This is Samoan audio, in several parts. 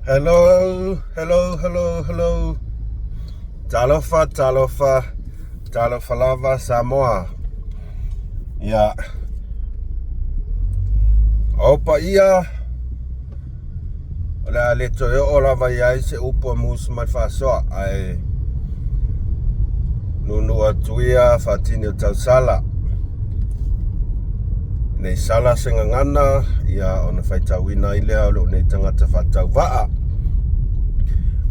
Hello, hello, hello, hello. Talofa, talofa, talofa lava Samoa. Ia. O paia, o le a le toe oo lava i ai se upu a musu mai faasoa, ae nunu atu ia faatini o tausala. Nei sala se gagana, ia ona faitauina ai lea o lou nei tagata faatauvaa.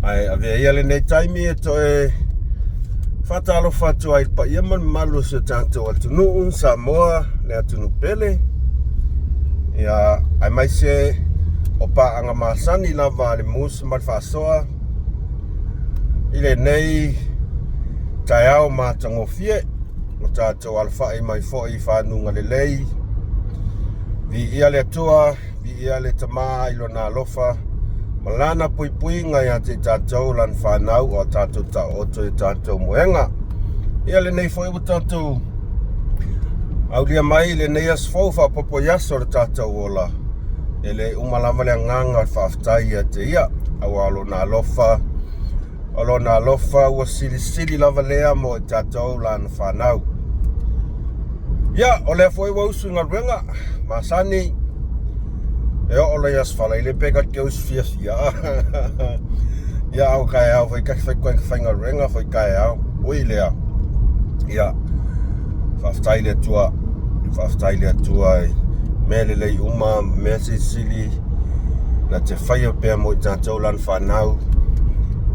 Ae avea ia lenei taimi e toe faatalofa atu ai i le paia ma le mamalu o si o tatou atunuu, Samoa, le atunuu pele. Ia, aemaise o paaga masani lava a le Mus ma le Faasoa i lenei taeao matagofie. Ua tatou alafai mai foi i fanuga lelei. Viia le Atua, viia le Tama i Lona alofa ma Lana puipuiga ia te i tatou, Lana fanau o a tatou taooto i a tatou moega. Ia lenei foi ua tatou aulia mai i lenei aso fou faaopoopo i aso o le tatou ola. E le uma lava le agaga o le faafetai ia te Ia, aua o Lona alofa O lona alofa ua silisili lava lea mo i tatou lana fanau. Ia, o lea foi ua usu i galuega, masani, e oo loa i aso Faraile pe ka te usu fiafia. Ia, au kaeao foi kasi fai faigaluega foi kaeao. Ui lea. Ia, faafetai i le Atua, faafetai i le Atua i mea lelei uma, mea silisili na te faia pea mo i tatou lana fanau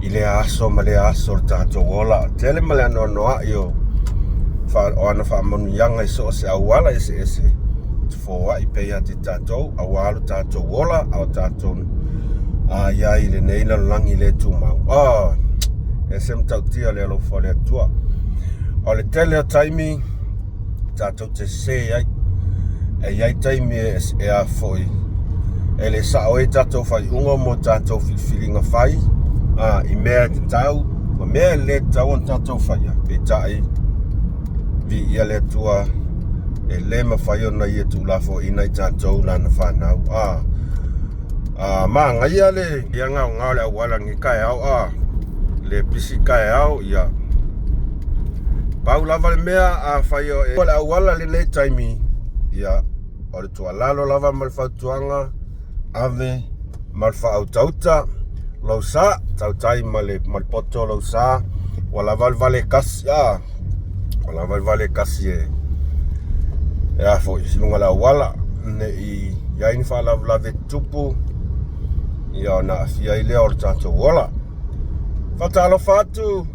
i lea aso ma lea aso o le tatou ola. Tele ma le anoanoai o, o ana faamanuiaga i so o se auala eseese te foai pea ia te tatou aua lo tatou ola a o tatou a i ai i lenei lalolagi le tumau. Oh, e se matautia le alofa o le Atua. O le tele o taimi tatou te sē ai. E i ai taimi e, e a foi, e le sao ai tatou faaiuga mo tatou filifiliga fai, a, i mea e tatau ma mea e le tatau ona tatou faia. Peitai, viia le Atua, e le mafai ona ia tuulafoaiina i tatou lana fanau. A, a manaia le ia gaogao le auala i lenei taeao, a, le pisi taeao, ia, Pau lava le mea afai o le auala lenei taimi, ia, o le tuualalo lava ma le fautuaga, ave ma le faautauta lou sa, tautai ma le, ma le poto lou sa, ua lava le vale kasi, a, ua lava le vale kasi e, e a foi, i luga o le auala, ne i i ai ni faalavelave tutupu, ia ona aafia ai lea o le tatou ola. Faatalofa atu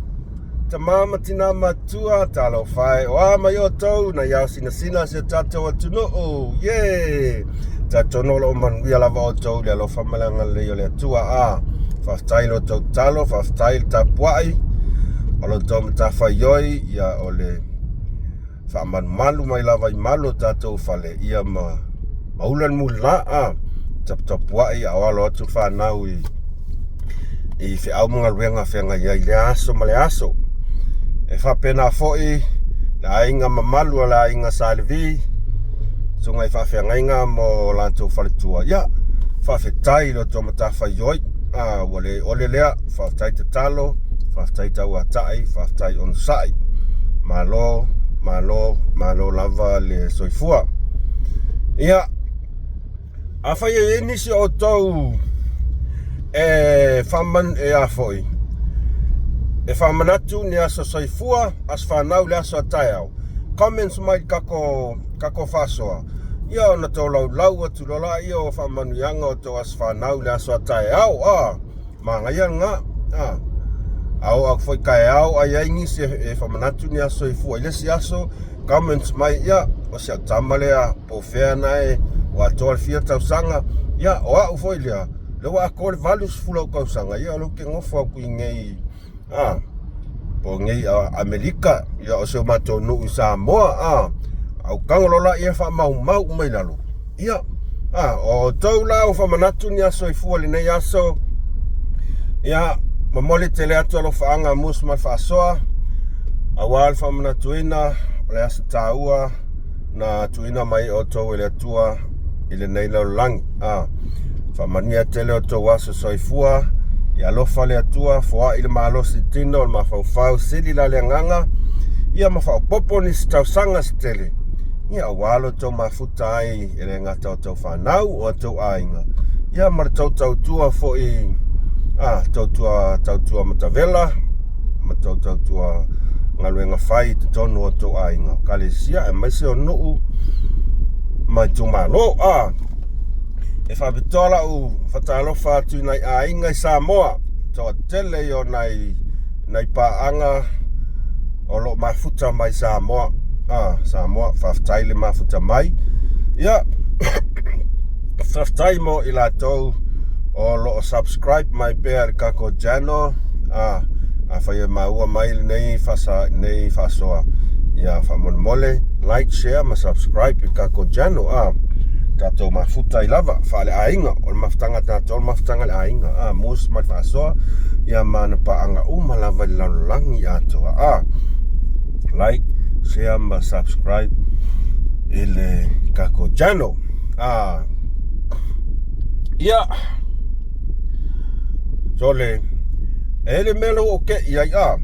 Tama ma tina matua, talofa e, o a mai outou nai ao sinasina si o tatou atunuu, yeah! Talitonu o lo o manuia lava outou i le alofa ma le agalelei o le Atua. A, faafetai i lo outou tatalo, faafetai i le tapuai o lo outou matafaioi, ia o le faamalumalu mai lava i malu o tatou fale, ia ma maula le mulila, a, taputapuai a o alo atu fanau i i feau ma galuega feagai ai i lea aso ma le aso. E faapena foi le aiga mamalu a le aiga Sa Levi, susuga i faafeagaiga ma o latou faletua. Ia, faafetai i lo outou matafaioi. A, ua le ole lea, faafetai tatalo, faafetai tauatai, faafetai onosai. Malo, malo, malo lava le soifua. Ia, Afai e i ai nisi o outou e faaman e a foi e faamanatu ni aso soifua, aso fanau le aso a taeao, comments mai i kako kako faasoa, ia ona tolaulau atu loa laia o faamanuiaga o tou aso fanau le aso a taeao. A manaia lena. A a oo atu foi taeao a i ai nisi e faamanatu ni aso soifua i le isi aso, comments mai, ia o si au tama lea po o fea na e ua atoa le fia tausaga, ia o au foi lea, lea ua atoa le 80 ou tausaga, ia o lea ou te nofo atu i inei, a, po o nei Amerika, ia o si o matou nuu i Samoa, a, au tago loa laia faamaumau uma i lalo, ia, a, o outou la ua faamanatu ni aso soifua i lenei aso, ia, momoli tele atu alofaaga a Musu ma le Faasoa, aua le faamanatuina o le aso taua na tuuina mai outou e le Atua i lenei lalolagi. A. Faamanuia tele o tou aso soifua, ia alofa le Atua, foai le malosi i tino o le mafaufau, sili la le agaga, ia ma faaopoopo nisi tausaga se tele, ia aua lo tou mafuta ai e le gata o tou fanau, o tou aiga, ia ma le tou tautua foi, a, tautua, tautua matavela, ma tou tautua galuega fai i totonu o tou aiga, ekalesia, aemaise o nuu ma itumalo. A, E faapitoa lau faatalofa atu i nai aiga i Samoa, toatele i o nai, nai paaga o lo o mafuta mai Samoa. Ah, Samoa, faafetai le mafuta mai. Ia, faafetai mo i latou o lo o subscribe mai pea i le tatou channel. Ah, afai e maua mai lenei faasa, lenei faasoa, ia faamolemole like, share ma subscribe i le tatou channel. Ah, tatou mafuta ai lava faaleaiga o le mafutaga a tatou o le mafutaga a le aiga a mus ma le faasoa ia ma ana paaga uma lava i le lalolagi atoa a like share ma subscribe i le tatou channel a ia sole e le mea la ua ou te'i ai a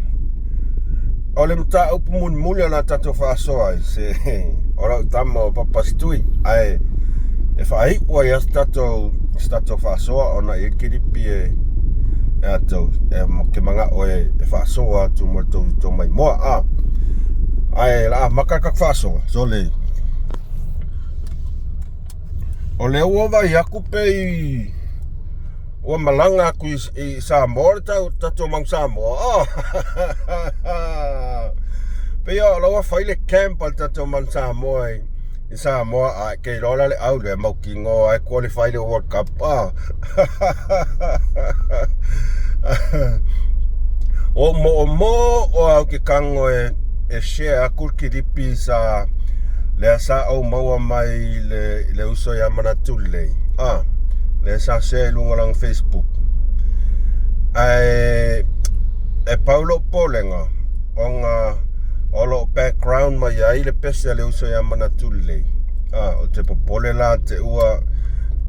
o le mataupu mulimuli o le a tatou faasoa ai se o lau tama o Papasitui ae e faaiu ai lava se tatou se tatou faasoa ona e i ai le kilipi e e atou e ke manao e e faasoa atu mo le tou tou maimoa a ae o le a amata le tatou faasoa sole o lea ua vaai atu pei ua malaga atu i, i Samoa le tau, tatou Manu Samoa. Oh. Pei o la ua fai le camp a le tatou Manu Samoa i, i Samoa a ke iloa la le au lea mautinoa ai qualify le World Cup. Oh. O moomoo o au ke kago e, e share aku le kilipi sa lea sa ou maua mai i le, i le uso ia Manatulelei. Ah, lea sa share i luga o lana Facebook. Ae e pau lou popolega ona o lo o background mai ai le pese a le uso ia Manatulelei. Ah, ou te popole la te ua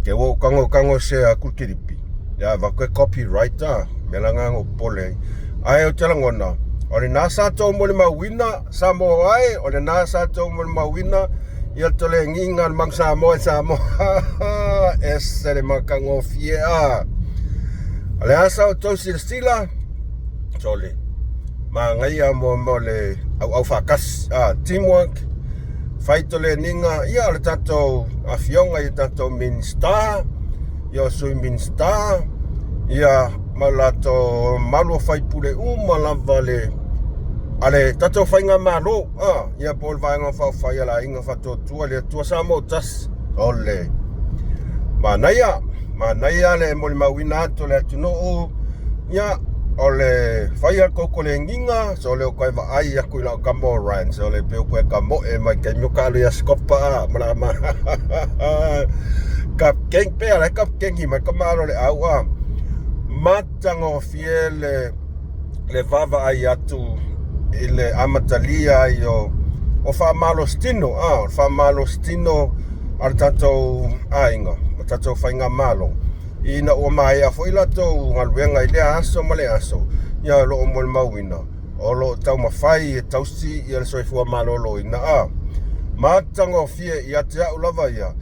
te ua ou tagotago e share aku le kilipi. Ia avatu e copyright ah, mea la lena na ou popole ai. Ae ou te lagona, o lena sa tou molimauina Samoa e, o lena sa tou molimauina ia le tolegiga o le Manu Samoa i Samoa. Ese le matagofie a. O le a sa outou silasila? Sole. Manaia mo mo le auau faatasi. Ah, teamwork, fai toleniga, ia o le tatou afioga i tatou Minista, ia o Sui Minista, ia ma latou malu o faipule uma lava le a le tatou faigamalo a ia po o le Vaega Faaupufai a le Aiga Faatuatua le Atua Samoa ua Tasi. O le manaia, manaia le molimauina atu o le atunuu, ia o le fai a le tou tolegiga, so le o toe vaai atu i lau tama o Ryan, so le pei o toe tamoe mai taimi o taalo ia Scopa a ma la ma kapikeni pea la e kapikeni mai ka malo le au a matagofie le le vaavaai atu i le amatalia ai o, o faamalositino, a, o le faamalositino a le tatou aiga, ma tatou faigamalo, ina ua maea foi latou galuega i lea aso ma lea aso, ia o lo o molimauina, o lo o taumafai e tausi ia le soifua maloloina, a, matagofie ia te au lava ia,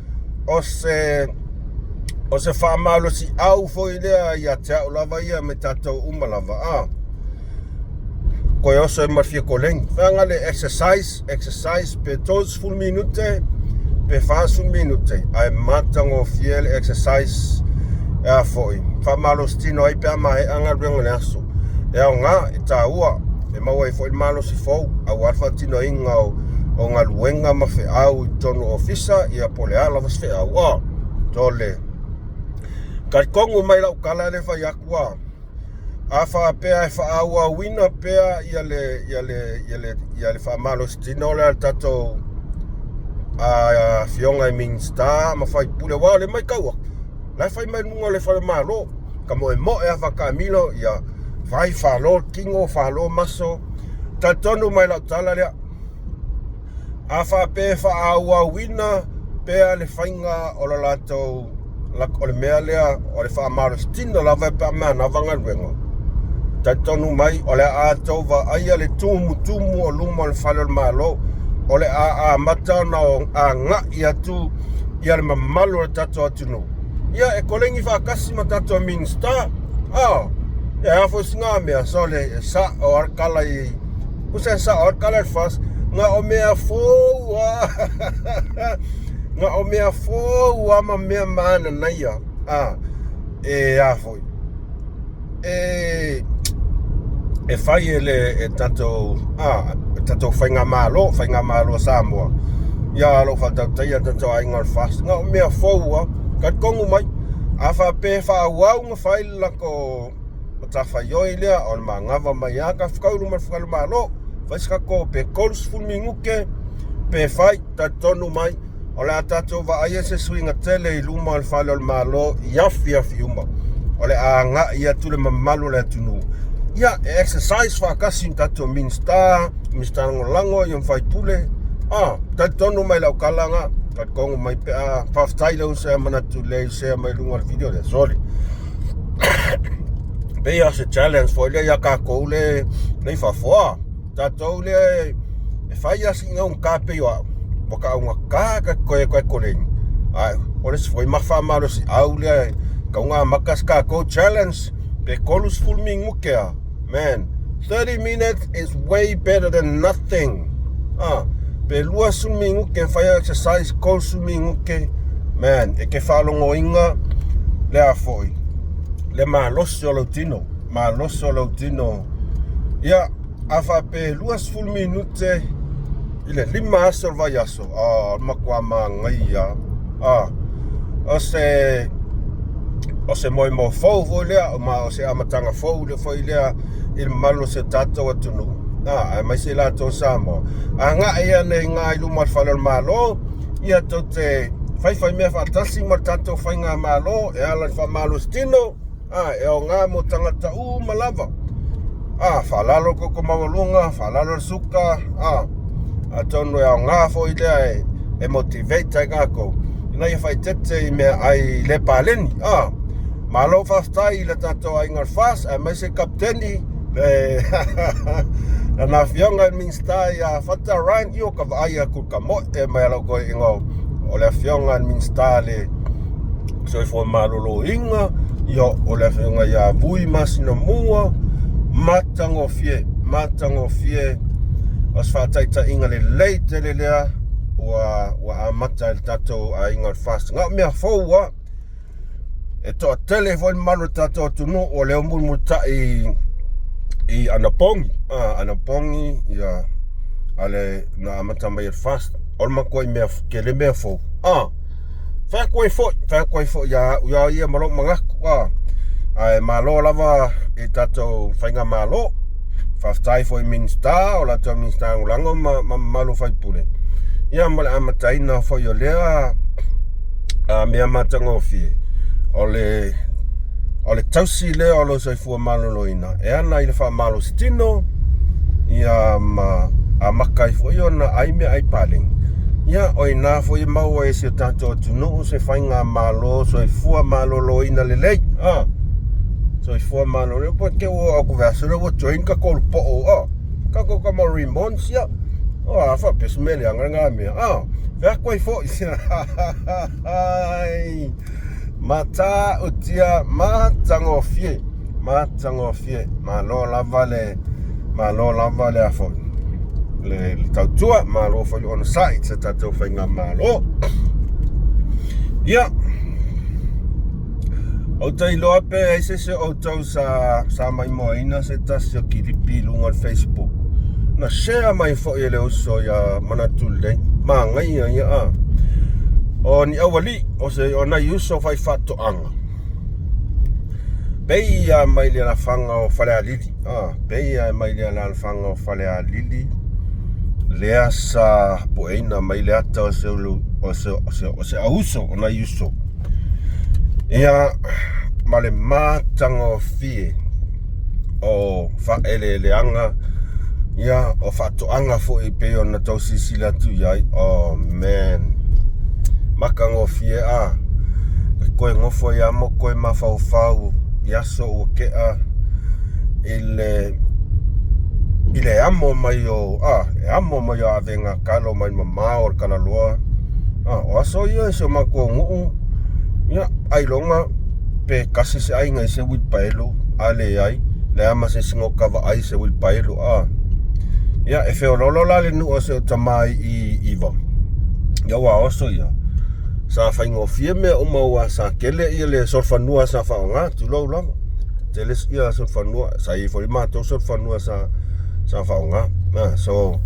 o se O se faamalosiau foi lea ia te au lava ia me tatou uma lava a. Koe oso e ma le fia koleni. Whaanga le exercise, exercise pe 30 minute, pe 40 minute. Ae matagofie le exercise e a foi. Faamalositino ai pe a maea galuega o le aso. E aoga, e taua, e maua ai foi le malosi fou aua le faatinoina o, o galuega ma feau i totonu o ofisa, ia po o le a lava se feau. A, tole. Talitonu mai lau tala lea e fai atu a, a faapea e faaauauina pea ia le, ia le, ia le, ia le faamalositino lea a le tatou afioga i Minisita ma faipule, aua o lea e matau atu, la e fai mai luga o le fale Malo, ka moemoe lava faataamilo, ia fai falo tino, falo maso. Talitonu mai lau tala lea, a faapea e faaauauina pea le faiga o le latou O le mea lea o le faamalositino lava pe a manava galuega. Talitonu mai o le a tou vaaia le tumutumu o luma o le fale o le Malo, o le a amata ona agai atu ia le mamalu o le tatou atunuu. Ia e koleni faatasi ma tatou Minisita. Ah, e a foi singa mea, sole, e sa'o a le tala i Usa e sa'o a le tala i le FAST, na o mea fou a. Na o mea fou a ma mea mananaia. Ah, e a foi. E e fai e le e tatou a e tatou faigamalo, faigamalo a Samoa. Ia lou faatautaia tatou aiga o le FAST. Na o mea fou a. Talitonu mai, a faapea e faaauau ona fai le latou matafaioi lea o le manava mai lava tafekau i luma o le Fale Malo, fai se tatou pe 30 minute pe fai, talitonu mai o le a tatou vaaia se suiga tele i luma o le Fale o le Malo i afiafi uma. O le a agai atu le mamalu o le atunuu. Ia, e exercise faatasi ma tatou Minisita, Minisita Lagolago ia ma faipule. Ah, talitonu mai lau tala na, talitonu mai pe a faafetai le uso e manatu lelei share mai luga o le video lea. Sorry. Pei o se challenge foi lea ia tatou le le i faafoa. Tatou le e fai a si gaugata pei o au. Ua taaugata ka koe koe koleni. Ai, o le isi foi ma faamalosiau lea e tau na amata se tatou challenge pe 30 minute a. Man, 30 minutes is way better than nothing. Ah, pe 20 minute e fai exercise 30 minute. Man, e ke faalogoina le a foi. Le malosi o lou tino, malosi o lou tino. Ia, a faapea e 20 minute i le 5 aso o le vaiaso, ah, o le matua manaia. Ah, o se o se moemoe fou foi lea, ma o se amataga fou le foi lea i le mamalu o se tatou atunuu. Ah, aemaise i latou Samoa. Agai ane i ngā i luma o le fale o le Malo, ia tou te faifai mea faatasi ma le tatou faigamalo e ala i le faamalositino, a, e aoga mo tagata uma lava. A, faalalo le toto maualuga, faalalo le suka, a, atonu e aoga foi lea e, e motivate ai tatou ina ia faaeteete i meaai le paleni. A, malo faafetai i le tatou aiga o le FAST aemaise Kapiteni le lana afioga i le Minisita ia Fata Ryan, io ka vaai atu i ka moe mai a lau toeaina o le afioga i le Minisita le Soifua Maloloina, ia o le afioga ia Vui Masinamua, matagofie, matagofie. O se faataitaiga lelei tele lea ua, ua amata i le tatou aiga o le FAST. Na o mea fou lava. E toatele foi le mamalu o le tatou atunuu o lea ua mulimulitai i anapogi, anapogi ia a le na amata mai e le FAST. O le matuai mea tele mea fou. Ah, fai atu ai foi, fai atu ai foi ia au ia ia ma lou manatu. Ah, ae malo lava i tatou faigamalo. Faafetai foi i Minisita, o latou Minisita Lagolago ma, ma mamalu o faipule. Ia ma le amataina foi o lea a mea matagofie o le o le tausi lea o lou soifua maloloina e ala i le faamalositino ia ma amata ai foi ona ai meaai paleni. Ia o ina foi e maua ai e si o tatou atunuu se faigamalo soifua maloloina lelei. Ah, soifua maloloina. Po te ua au ku vea ua join ka kolu po'o. Ah, ka ko ka mo remons ia. Oh, a fa pes me le anga ngā mea. Ah, vea koe foi. Ai. Matautia, matagofie, matagofie. Malo lava le, malo lava le a foi. Le, le tautua, malo foi le onosai i se tatou faigamalo. Ia, ou te iloa pe ai se isi o outou sa, sa maimoaina se tasi o kilipi i luga o le Facebook. Na share mai foi e le uso ia Manatu Lelei. Manaia ia a. O ni aualii, o se o nai uso fai faatoaga. Pei ia mai le alafaga o Falealili. Ah, pei ia mai le alafaga o Falealili. Lea sa pueina mai le ata o se ulu, o se, o se, o se auso, o nai uso. Ia, ma le matagofie o faaeleeleaga, ia, o faatoaga foi e pei ona tau silasila atu i ai. Oh man, matagofie a. Koe nofo ai lava ma koe mafaufau i aso ua tea i le i le amo mai o a le amo mai o avega kalo mai mamao o le Kalaloa. A o aso ia i si o matou nuu, ia ailoga pe tasi se aiga i se uilipaelo, a leai, leai ma se isi na o vaai i se uilipaelo. A ia e feoloolo la le nuu o si ou tama i Iva, ia aua o aso ia sa faigofie mea uma aua sa tele ia le solofanua sa faaaoga, tulou lava. Tele ia solofanua, sa i ai foi le matou solofanua sa faaaoga. So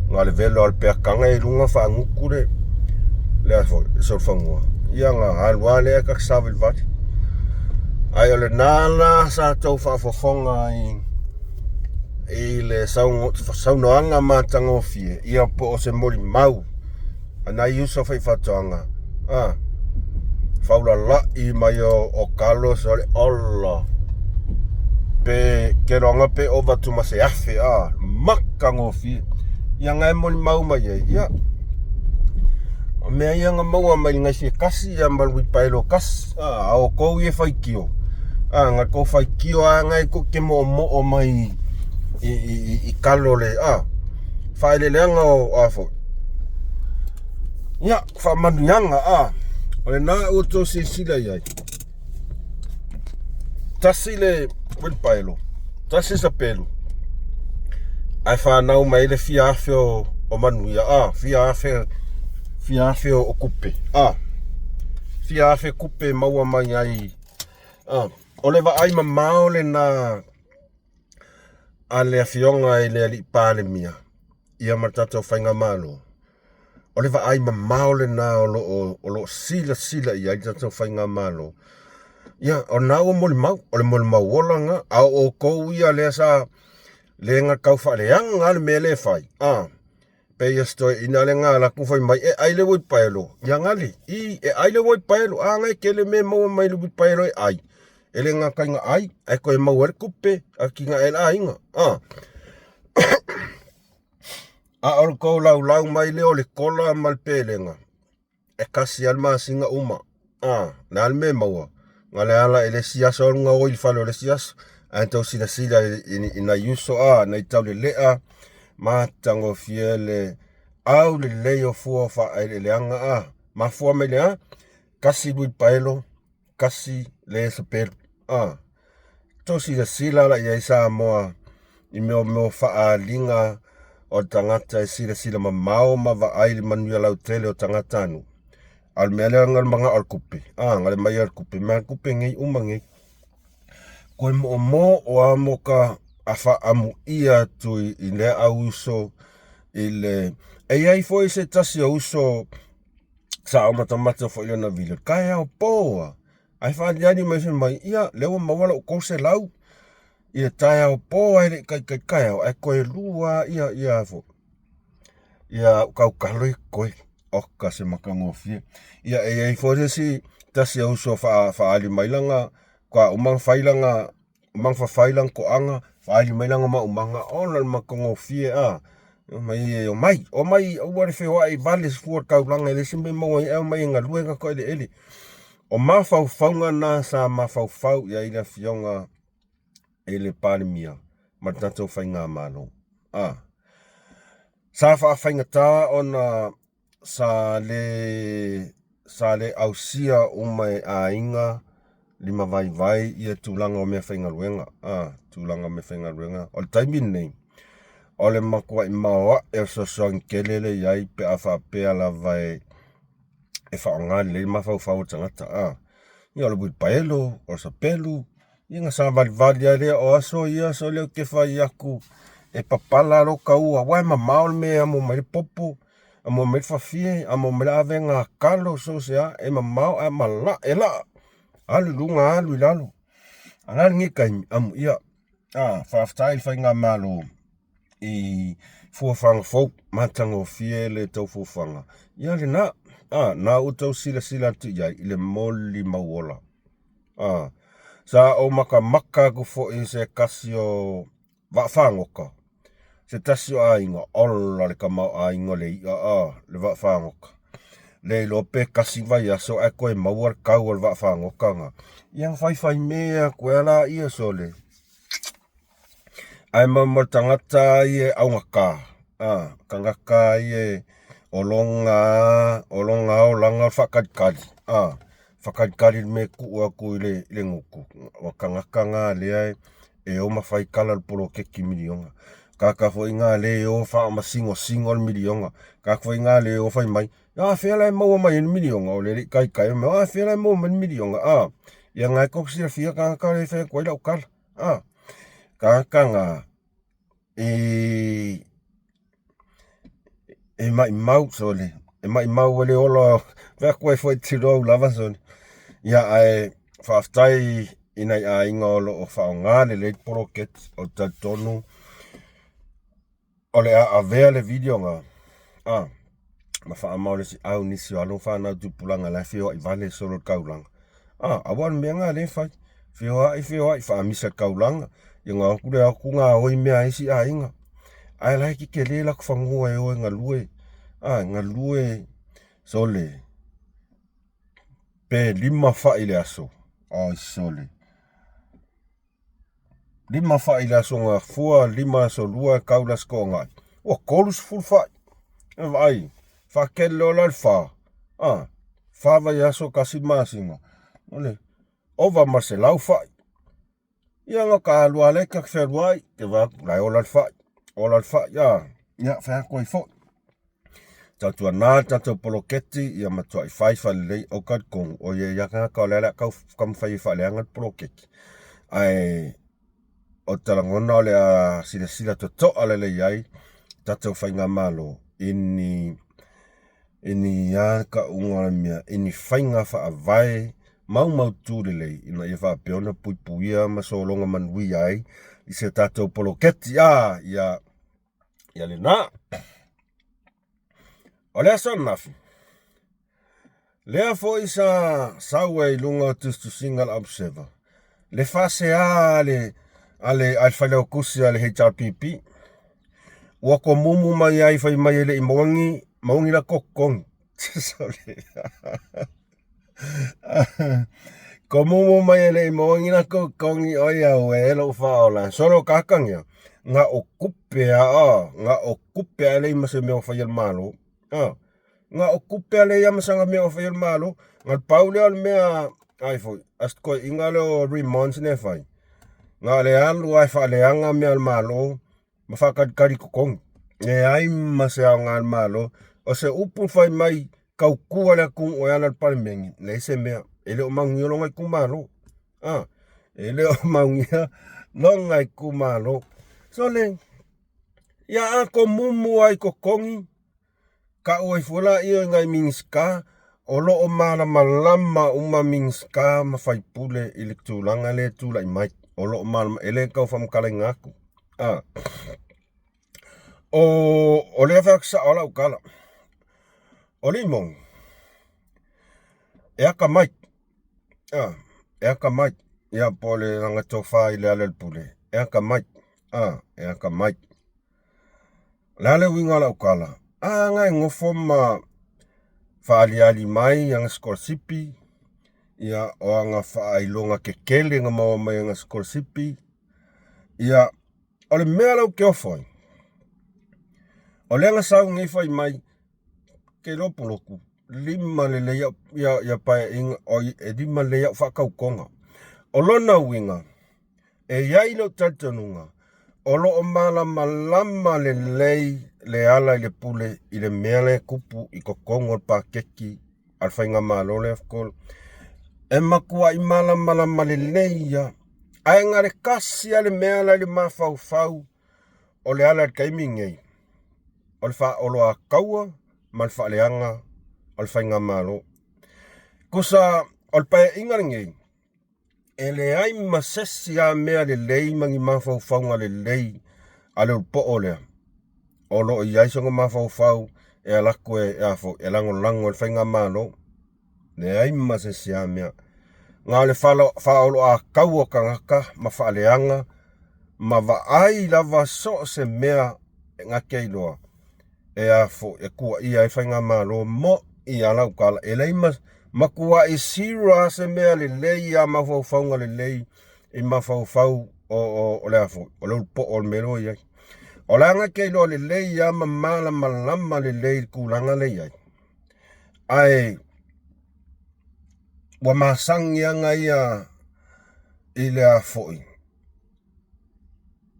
na o le velo lava o le peataga i luga faagutu le a foi le solofanua, ia ona alu lava lea ta te savalivali. Ae o lena la sa tou faafofoga ai i le saunoaga matagofie, ia po o se molimau a nai uso faifaatoaga a faulalai mai o Carlos o le ola pe keloga pe ova atu ma se 1000 a matagofie. Ia na e molimau mai ai, ia o mea ia na maua mai le gaisi e tasi ia ma le uilipaelo e tasi. A outou ia e faitio, a na tou faitio lava na e tou te moomoo mai i kalo le a faaeleeleaga o a foi ia faamanuiaga a o lena ua outou silasila i ai. Tasi le uilipaelo, tasi sapelu, ae fanau mai ai le fia afe o manuia a fia afe, fia afe o tupe a fia afe tupe maua mai ai a. O le vaai mamao lena a le Afioga i le Alii Palemia ia ma le tatou faigamalo. O le vaai mamao lena o lo o silasila i ai le tatou faigamalo. Ia, o lena ua molimau, o le molimau ola lena. A o outou ia lea sa le na tau faaleaga lava le mea lea e fai, a pei o si toeaina lea na alu atu fai mai e ai le uilipaelo, ia gali, i, e ai le uilipaelo, a na e tele mea e maua mai le uilipaelo e ai. E le gata ina ai, ae toe maua ai le tupe, atinae ai le aiga. A A o le tou laulau mai lea o le kola ma le pelega, e tasi lava le masina uma. A, le a le mea e maua? Na o le ala i le isi aso alu gaoi i le fale o le isi aso. Ae tou silasila i nai uso a, nai taulelea, matagofie le aulelei o fua o faaeleeleaga a. Mafua mai le a? Tasi uilipaelo, tasi le sapelu. A, tou silasila la i ai Samoa i mea o faaaliga o le tagata e silasila mamao ma vaai i le manuia lautele o tagatanuu. A o le mea lea na manao le tupe, a, na le mai le tupe, mai le tupe nei uma nei. Koe moomoo a mo ka a faaamuia atu i lea au uso i le e i ai foi se tasi o uso sa ou matamata foi i lana video, taeao po a, ae faaliali mai fai mai, ia, lea ua maua lau 300 i le taeao po ae le i taitai taeao, ae toe lua lava ia foi, ia au tautalo e totoe. Oka se matagofie. Ia e i ai foi se isi tasi o uso faaali mai lana, faatoa uma ona fai lana uma ona fafai lana toaga, faaali mai lana maumaga, ola le matagofie a. Omai, omai, omai, aua le feoai vale fua le taulaga e leai se mea e maua ai, ae omai e galue tatou eleele. O mafaufauga na sa mafaufau i ai le Afioga i le Palemia ma le tatou faigamalo. A, sa faafaigata ona sa le ausia uma e aiga limavaivai ia tulaga o meafaigaluega, a, tulaga o meafaigaluega. O le taimi lenei, o le matuai maoae o le fesoasoani tele lea e i ai pe a faapea lava e faaaoga lelei le mafaufau o le tagata, a. Ia o le uilipaelo, o le sapelu, ia ona savalivali lava lea. O aso ia, aso lea ou te fai atu, e papala lou taua, aua e mamao le mea e amo mai ai le popo, amo mai le fafie, amo mai le avega talo, so o se a, e mamao ae malaa, e laa, alu i luga alu i lalo. A o le a lenei taimi? Amuia, a, faafetai i le faigamalo i fuafuaga fou, matagofie le tou fuafuaga. Ia lena, a, na ua outou silasila atu i ai i le molimau ola. A, sa ou matamata atu foi i se tasi o vaafagota, se tasi o aiga, ola le tamaoaiga o le i'a, a, le vaafagota. Le iloa pe kasi vaiaso ae toe maua le kau o le vaafagota na. Ia na faifaimea atu ai laia sole. Ae ma le tagata ia e augata, a, tagata ia e o lona olaga o le faatalitali, a, faatalitali i le mea e tuu atu i le gutu. O tagata na lea e o ma fai tala i le poloketi miliona. Tagata foi na lea e o faamasinosino le miliona. Tagata foi na lea e o fai mai, a fea la e maua mai ai le miliona, o lea e le i taitai ona, a fea la e maua mai ai le miliona, a. Ia na e tou te silafia tagata ia e fai atu ai lau tala, a. Tagata na, e maimau sole, e maimau e le ola, fai atu ai foi tulou lava sole. Ia ae faafetai i nai aiga o lo o faaaoga lelei le poloketi. Ou te talitonu o le a avea le video na a ma faamalosiau nisi o alo ma fanau tupulaga la e feoai vale solo i le taulaga. A, aua o le mea lena o lea e fai, feoai feoai faamisa i le taulaga, ia ona o atu lea o atu gaoi mea a isi aiga. Ae la e tetele latou fanua e o e galue, a, galue sole pe 5 fai i le aso, oi sole, 5 fai i le aso Gafua, 5 aso Lua e tau i le aso Toonai, ua 30 fai. E vaai, faatele loa la le fa, a, fa vaiaso tasi le masina, o le ova ma le 100 fai. Ia na ta alu lava lea ta te fealuai, te vaai atu la e ola le fai, ola le fai, a, ia fai atu ai foi. Tautuana le tatou poloketi ia matuai fai faalelei. Ou te talitonu o i ai lava tagata o lea o le a tau taumafai e faaleaga le poloketi, ae o ta lagona o le a silasila totoa lelei ai tatou faigamalo i ni i ni a tauga o le mea, i ni faiga faavae maumautu lelei ina ia faapea ona puipuia ma sologa manuia ai i se tatou poloketi. A ia ia lena. O le aso ananafi, lea foi sa sau ai i luga o tusitusiga a le Observer, le faasea a le a le a le failautusi a le HRPP, ua tomumu mai ai fai mai e le i maua ni maua ni latou totogi. Tomumu mai e le i maua ni latou totogi, oi auē lou faaola. Solo tagata ia, na o tupe lava, na o tupe lava e leai ma se mea o faia e le Malo. Na o tupe lava leai ma sana mea o faia e le Malo. Na o le pau lea o le mea ai foi, a si toeaina lea o Raymond lea e fai, na o le alu lava e faaleaga mea a le Malo ma faatalitali totogi. Leai ma se aoga a le Malo. O se upu fai mai tautua le atunuu e ala i le Palemene, leai se mea. E le o manuia lona itumalo. A, e le o manuia lona itumalo. Sole, ia a tomumu ai totogi, tau ai fua laia i nai Minisita, o lo o malamalama uma Minisita ma faipule i le tulaga lea e tulai mai. O lo o malamalama, e le tau faamatalaina atu. A, o lea fai atu sao lau tala. O Limoni, e atamai, a, e atamai, ia po o le lana tofa i le ala o le pule, e atamai, a, e atamai. O le a le uiga o lau tala? A na e nofo ma faaaliali mai ana sikolasipi, ia o ana faailoga tetele na maua mai ana sikolasipi, ia o le mea lea ou te ofo ai, o lea na sau nei fai mai, ke iloa poloku, lima lelei au ia, ia paeaiga, oi, e lima lelei au faatautoga. O lona uiga, e i ai lou talitonuga, o lo o malamalama lelei le ala i le pule i le mea lea e tupu i totonu o le paketi a le faigamalo lea Kolo. E matuai malamalama lelei ia. Ae na le tasi lava le mea la i le mafaufau o le ala i le taimi lenei, o le faaoloataua ma le faaleaga o le faigamalo. Tusa o le paeaiga lenei, e leai ma se isi lava mea lelei ma ni mafaufauga lelei a le ulupoo lea o lo o i ai sona mafaufau e alu atu e, a foi, e lagolago i le faigamalo. Leai ma se isi lava mea. Na o le faaoloataua o tagata ma faaleaga ma vaai lava so o se mea e na te iloa e a foi, e tuuaia ai faigamalo mo'i. ia lau tala, e leai ma matuai zero lava se mea lelei lava mafaufauga lelei i mafaufau o le a foi, o le ulupo'o o le mea lea ua i ai. O le aga e te iloa lelei lava ma malamalama lelei i le tulaga lea e i ai, ae ua masani aga ia i le a foi,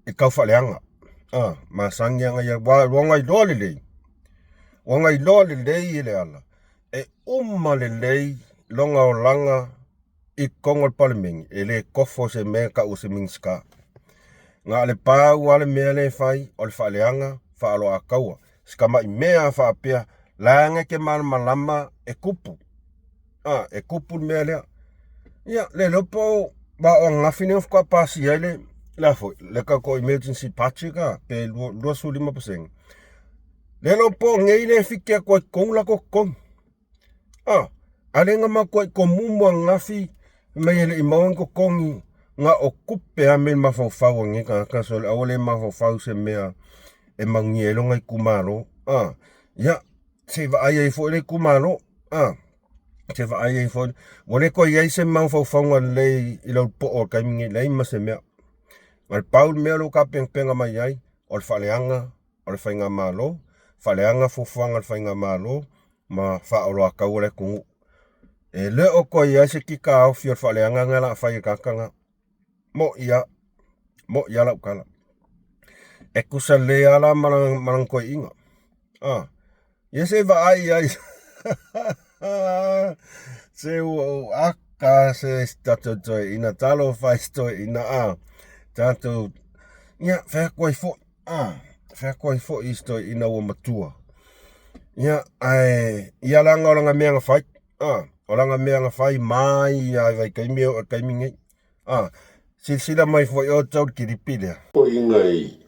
i tau faaleaga. A, masani aga ia, ua ona iloa lelei, ua ona iloa lelei e Leala, e uma lelei lona olaga i totonu o le Palemene, e le tofo se mea e tau o se Minisita. Na o le pau lava le mea lea e fai, o le faaleaga faaoloataua. Si tamai mea faapea, leaga e te malamalama e tupu. A, e tupu le mea lea. Ia, le iloa po o o ananafi nei faatoa pasia ai le a foi, le tatou emergency budget a, pe 25%. Le iloa po o nei le fiti atu ai i totonu latou totogi. A, a lea na matuai tomumu ananafi mai e le i maua ni totogi, na o tupe lava mea i le mafaufau o lenei tagata, sole aua le mafaufau i se mea e manuia ai lona itumalo. A, ia, se i vaai ai foi le itumalo. A, se i vaai ai foi. Ua le toe i ai se mafaufauga lelei i lau poo o le taimi nei, leai ma se mea. Na o le pau le mea lea ua tapenapena mai ai, o le faaleaga o le faigamalo, faaleaga fuafuaga a le faigamalo ma faaoloataua le atunuu. E le o toe i ai se kikaofi o le faaleaga lena o le a fai e le tagata lena. Mo'i lava, mo'i lava lau tala. E tusa lelei lava la ma lana toeaina. A, ia se i vaai i ai. Se ua ou aka se tatou toeaina, talofa i se toeaina a. Tatou, ia, fai atu ai foi, a, fai atu ai foi i se toeaina ua matua. Ia, ae, ia leaga o lana mea na fai, a, o lana mea na fai mai lava i vaitaimi e oo i le taimi nei. A, silasila mai foi outou i le kilipi lea. Toeaiina i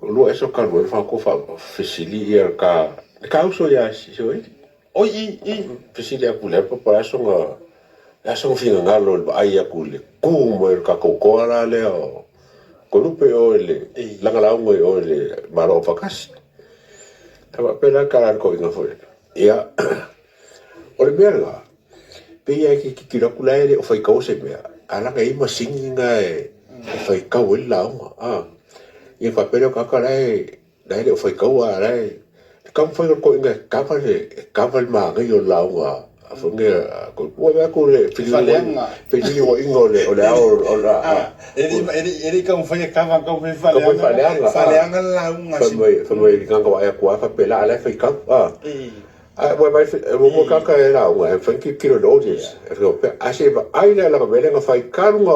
lua esa o kalu ai fa ko fa fesili ia ka le ka uso ia Sioeli. Oi i i. Fesili aku le pa pa aso nga aso nga fingangalo le vaai aku le ku mai le ka kokoa la lea o Kolupe o le lagalauga i o le Malo o Fakasi. A fa pela ka la ko inga foi. Ia o le mea la pei e ke titilo atu la e le o faikau se mea, a laga e i ai masini na e faikau ai le lauga a. Ia faapea lea o tagata la e la e le o faikau a la e taumafai o le toeaina e kava le e kava le manaia o le lauga a foi nei a ua vaai atu le feliliuaiga o le o le ao o le a e le i taumafai e kava, taumafai e faaleaga faaleaga le lauga. Fai mai fai mai le ganga vaai atu a faapea la a la e faikau a. Ae ua vaai ua mua tagata e lauga e mafai ona tilotilo i le audience. E faapea, a se vaai lea lana mea lea na fai talu na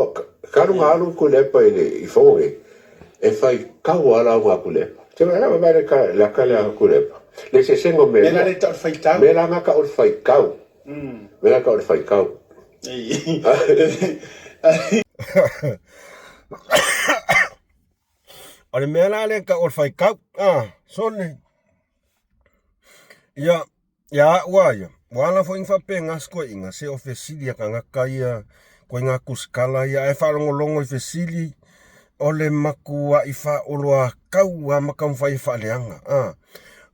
talu na alu Tuilaepa i le i Fono nei, e fai tau lava lauga a Tuilaepa. Se vaai la vaai le le aka lea a Tuilaepa. Le eseesega o mea e lua. Mea la lea e tau o le faitau. Mea la na tau o le faitau. Mea la tau o le faitau. O le mea la lea e tau o le faitau, a, sole. Ia, ia a'u a ia, ua ala foi na faapena se toeaina, se o fesili a tagata ia, ituaiga tusikala ia, ae faalogologo i fesili, o le matua'i faaoloatau lava ma taumafai e faaleaga. A,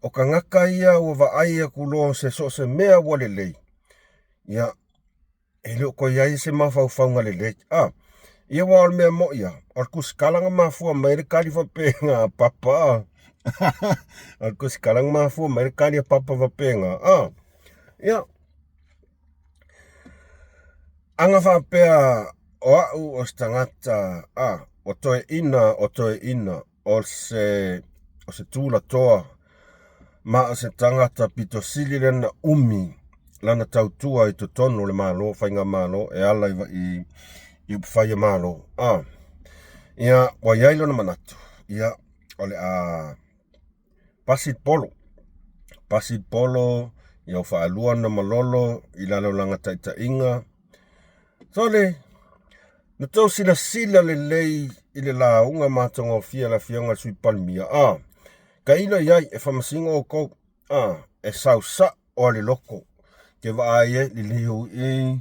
o tagata ia ua vaai atu loa se so o se mea ua lelei, ia, E le o toe i ai se mafaufauga lelei. A, ia aua o le mea mo'i lava, o le tusitala na mafua mai ai le tali faapena a Papa. A. O le tusitala na mafua mai ai le tali a Papa faapena. A, ia, ana faapea o a'u o se tagata, a, o toeaina, o toeaina, o se o se tulatoa ma o se tagata pito sili lena umi lana tautua i totonu o le Malo, faigamalo e ala i i, i upufai a Malo. A, ia, ua i ai lona manatu, ia, o le a pasi le polo, pasi le polo, ia ua faalua ona malolo i lalo o lana taitaiga. Sole, na tou silasila lelei i le lauga matagofie a le Afioga i le Sui Palemia, a, tailo i ai e faamasino outou, a, e sau sa'o a le loto, ke vaai ai, liliu i,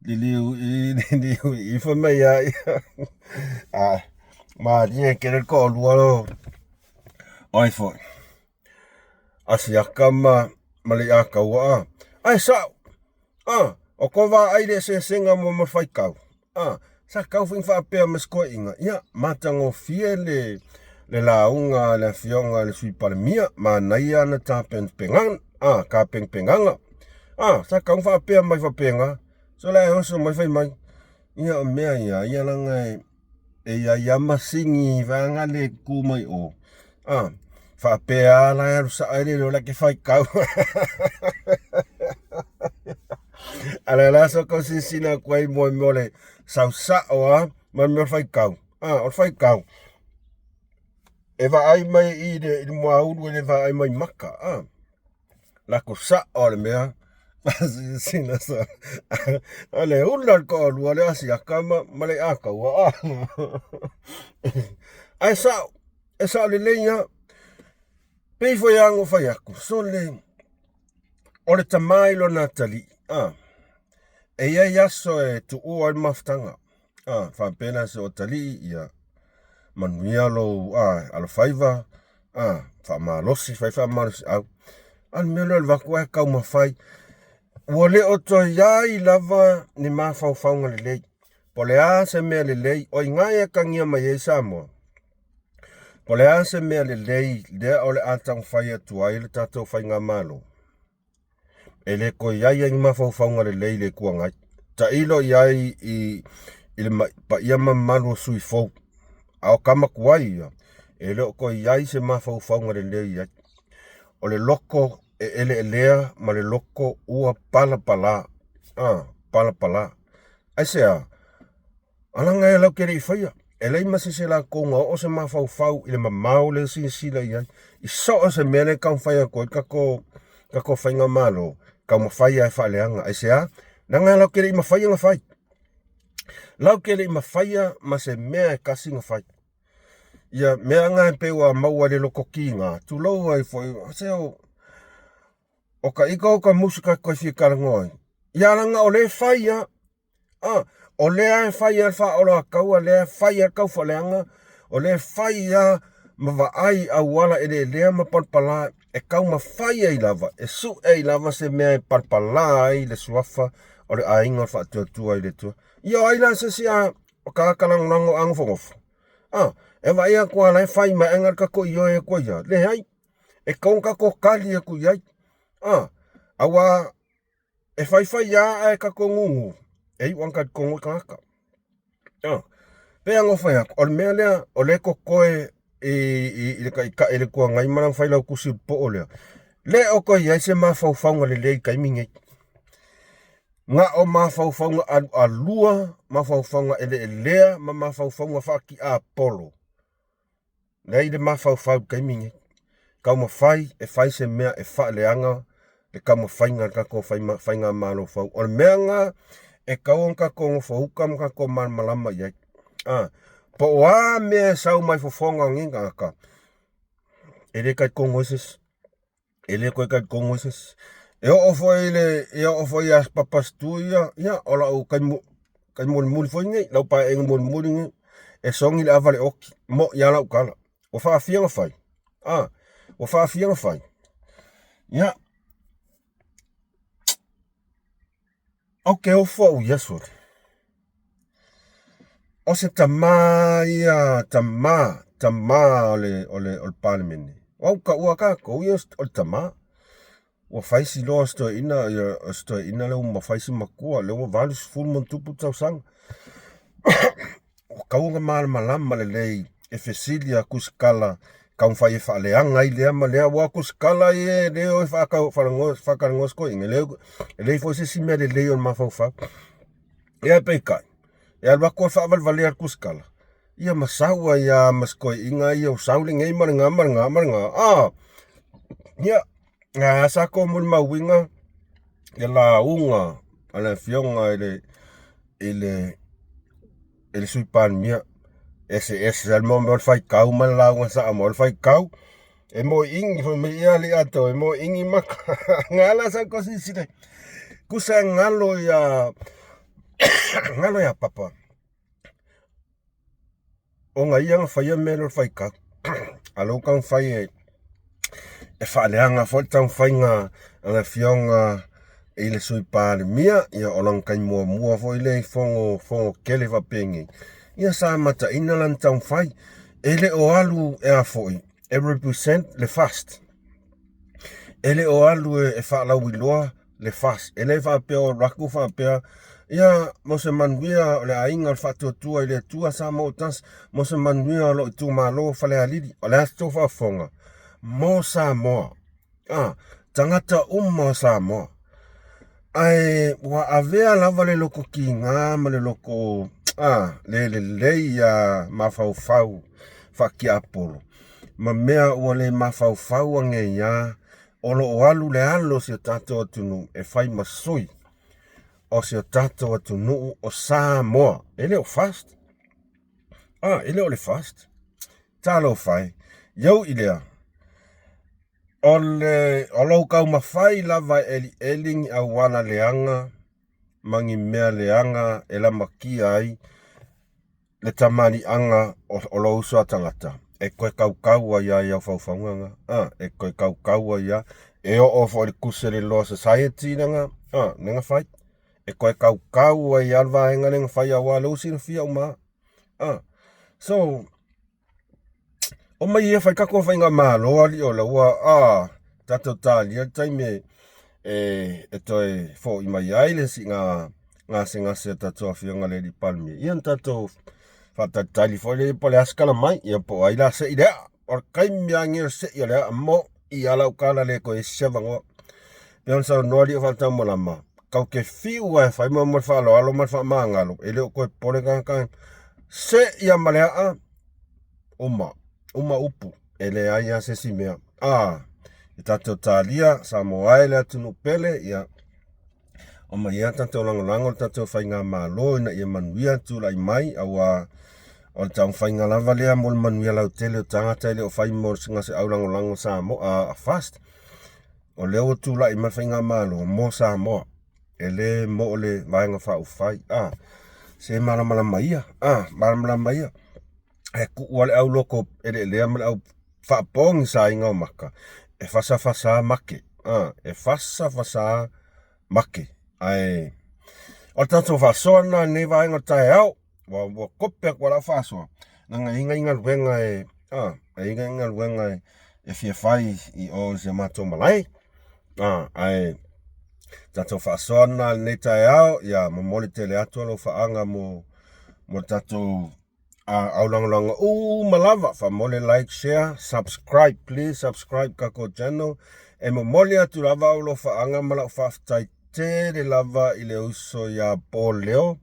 liliu i, liliu i, fai mai a ia, a, malie tele le toalua o, o ai foi, Asiata ma, ma Leiataua, a. Ae sa'o, a, o ko vaai i le eseesega mo ma faitau, a, sa tau foi faapea ma se toeaiina, ia, matagofie le le lauga a le afioga i le Sui Palemia, manaia ana tapenapenaga, a, tapenapenaga. A, sa tau faapea mai faapena, so la e oso mai fai mai, ia o mea ia, ia leaga e e i ai lava masini vaega le tu mai o. A, faapea lava la e alu sao ai le iloa la e te faitau. A le la so tau silasila atu ai mo le mea o le sau sao lava ma le mea o le faitau. A, o le faitau, e vaai mai i le, i le muaulu e le vaai mai maka. A, lako sao o le mea faasilasila sa o le ula le toalua le asiata ma, ma le ataua. Ae sao, e sao lelei lava. Pei foi lava ona fai atu, sole, o le tama i lona atalii, a, e i ai aso e tuua ai le mafutaga. A, faapea la se atalii, ia, manuia lou, a, alofaiva, a, faamalosi, fai faamalosiau. A o le mea lea o le avatu ae taumafai, ua le o toe i ai lava ni mafaufauga lelei. Po o le a se mea lelei, o i ina e atagia mai ai Samoa. Po o le a se mea lelei lea o le a taumafai atu ai le tatou faigamalo, e le toe i ai ai ni mafaufauga lelei i le Itu Agai. Tailo i ai i, i le paia ma mamalu o sui fou, a o tama tuai ia, e le o toe i ai se mafaufauga lelei i ai. O le loto e eleelea ma le loto ua palapala, a, palapala. Aisea? Alaga e lau te le i faia, e leai ma se isi latou na oo se mafaufau i le mamao lea e silasila i ai, i so o se mea lea e taumafai atu ai le tatou, tatou faigamalo, taumafai lava e faaleaga. Aisea? Leaga latou te le i mafaia ona fai. Latou te le i mafaia ma se mea e tasi ona fai. Ia mea na e pei ua maua i le loto kiga, tulou ai foi, se o, o ka ika o ka musu ka koe fia talanoa ai. Ia leaga o lea e fai lava. A, o lea e fai lava le faaoloataua, o lea e fai lava le taufaaleaga, o lea e fai lava ma vaai auala eleelea ma palapala e taumafai ai lava, e sue ai lava se mea e palapala ai le suafa o le aiga o le Faatuatua i le Atua. Ia o ai la se isi a o tagata lagolago a nofonofo? A, e vaai atu lava la e fai mai ae na o le tatou ioe atu ai lava. Leai, e tatau ona tatou tali atu i ai. A, aua E faifai lava ae tatou gugu, e iu lava ina talitonu le tagata. A, pei lava ona ou fai atu, o le mea lea o lea e totoe i, i, i le Taitai o le Itu Agai ma lana Failautusi o le poo lea, le o toe i ai se mafaufauga lelei i le taimi lenei. Na o mafaufauga alualua, mafaufauga eleelea ma mafaufauga faatiapolo. Leai le mafaufau i le taimi lenei. Taumafai e fai se mea e faaleaga le taumafaiga a le tatou faigamalo fou. O le mea lena e tatau ona tatou nofouta ma tatou malamalama i ai. A, po o a mea e sau mai fofoga o nei tagata, e le talitonu ai se isi. E le toe talitonu ai se isi. E oo foi i le, e oo foi ia Papa Stu ia, ia o lau taimi, taimi mulimuli foi nei, lau paeaiga mulimuli nei, e sogi le ava i le oki, mo'i lava lau tala. Ua faafia ona fai? A, ua faafia ona fai? Ia, Ou te ofo au ia sole. O se tama ia, tama, tama o le, o le, o le Palemene. O au taua tatou ia o le tama. Ua fai si loa o si toeaina, ia, o si toeaina lea ua fai si matua, lea ua 80+ tausaga. Ua tatau ona malamalama lelei e fesili a tusitala taumafai e faaleaga ai lea ma lea aua o tusitala ia e le o e faatalanoa se toeaina, e leai foi se isi mea lelei o le mafaufau. Ia peitai, e alu atu e faavalevalea le tusitala, ia ma sau ai lava ma si toeaina ia ua sau lenei ma lena ma lena ma lena. A, ia, a sa tou molimauina le lauga a le afioga i le i le i le Sui Palemia. Eseese lava le mea o le faitau ma le lauga Samoa. O le faitau, e moeini fai mai ia alii atoa, e moeini maka. Nga la sa ko silasila. Tusa e galo ia galo ia Papa. Ona ia na faia mea lea o le faitau. A o lea ua taumafai e faaleaga foi le taumafaiga a le afioga. i le Sui Palemia, ia o lana taimi muamua foi lea i fono, fono tele faapenei, ia sa mataina lana taumafai. E le o alu e a foi, e represent le FAST. E le o alu e faalauiloa le FAST. E le faapea o alu atu faapea, ia mo se manuia o le aiga o le Faatuatua i le Atua Samoa ua tasi, mo se manuia o lou itumalo o Falealili. O le a se tou faafofoga? Mo Samoa. A, tagata uma o Samoa. Ae ua avea lava le loko kiga ma le loko a, le lelei a mafaufau faatiapolo ma mea ua le mafaufau anei a o lo o alu le alo o si o tatou atunuu e fai ma sui o si o tatou atunuu o Samoa. E le o FAST. A, e le o le FAST. Talofa e. Iau i lea, o le o lou taumafai lava e elieli ni auala leaga ma ni mea leaga e lamatia ai le tamaliiaga o lou uso a tagata, e toe tautau ai lava i au faufauga na, a, e toe tautau ai lava, e oo foi i le tusi a le Law Society lena, a, lena fai, e toe tautau ai lava le vaega lea na fai aua o lea ua silafia uma lava. A, so, Omai ia fai tatou faigamalo alii o laua a tatou talia le taimi e, e, e toe fo'i mai ai le siiga gasegase a tatou afioga le alii Palemia. Ia na tatou faatalitali foi lea po o le a se tala mai, ia po o ai la se'i le aa. O le taimi lava lenei o le se'i o le aa, mo'i lava lau tala le toe i ai se avanoa. Pei ona saunoa alii o Faataumalama, tatou te fiu lava e fai ma le faaaloalo ma le faamagalo, e le o toe popole tagata, se'i lava ma le aa, uma, uma upu, e leai lava se isi mea. A, e tatou talia, Samoa e le atunuu pele, ia, omai ia tatou lagolago le tatou faigamalo ina ia manuia tulai mai, aua o le taumafaiga lava lea mo le manuia lautele o tagata e le o fai mo se aulagolago Samoa, a FAST. O lea ua tulai mai le faigamalo mo Samoa, e le mo le Vaega Faaupufai. A, se malamalama ia, a, malamalama ia. Ae tuu lava le au loto eleelea ma le au faapogisaina o maka, e fasafasa make, a, e fasafasa make. Ae o le tatou faasoa lena i lenei vaega o le taeao. Ua, ua kope atu lau faasoa, leaga e i ai nai galuega e, a, e i ai nai galuega e, e fia fai i o i si a matou malae. A, ae tatou faasoa lena i lenei taeao, ia momoli tele atu alofaaga mo, mo le tatou a aulagolago uma lava faamole like share subscribe please subscribe kako channel e momoli atu lava au alofaaga ma lau faafetai tele lava i le uso iā Paul Leo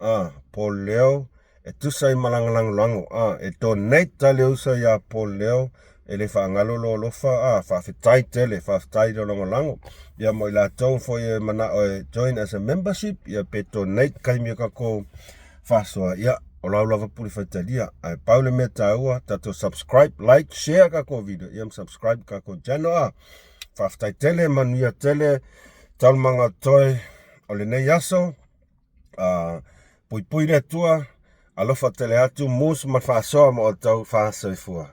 a Paul Leo e tusa ai ma lana lagolago a e donate a le uso iā Paul Leo e le faagalo lo alofa a faafetai tele faafetai lo lagolago ia mo i latou foi e manao e join as a membership ia pe donate kaimi o kako faasoa ia o lau lava pule faitalia ae pau le mea taua tatou subscribe like share kako video ia ma subscribe kako channel a faafetai tele manuia tele taualumaga toe o lenei aso a puipui le Atua alofa tele atu mus ma faasoa ma outou faasoifua.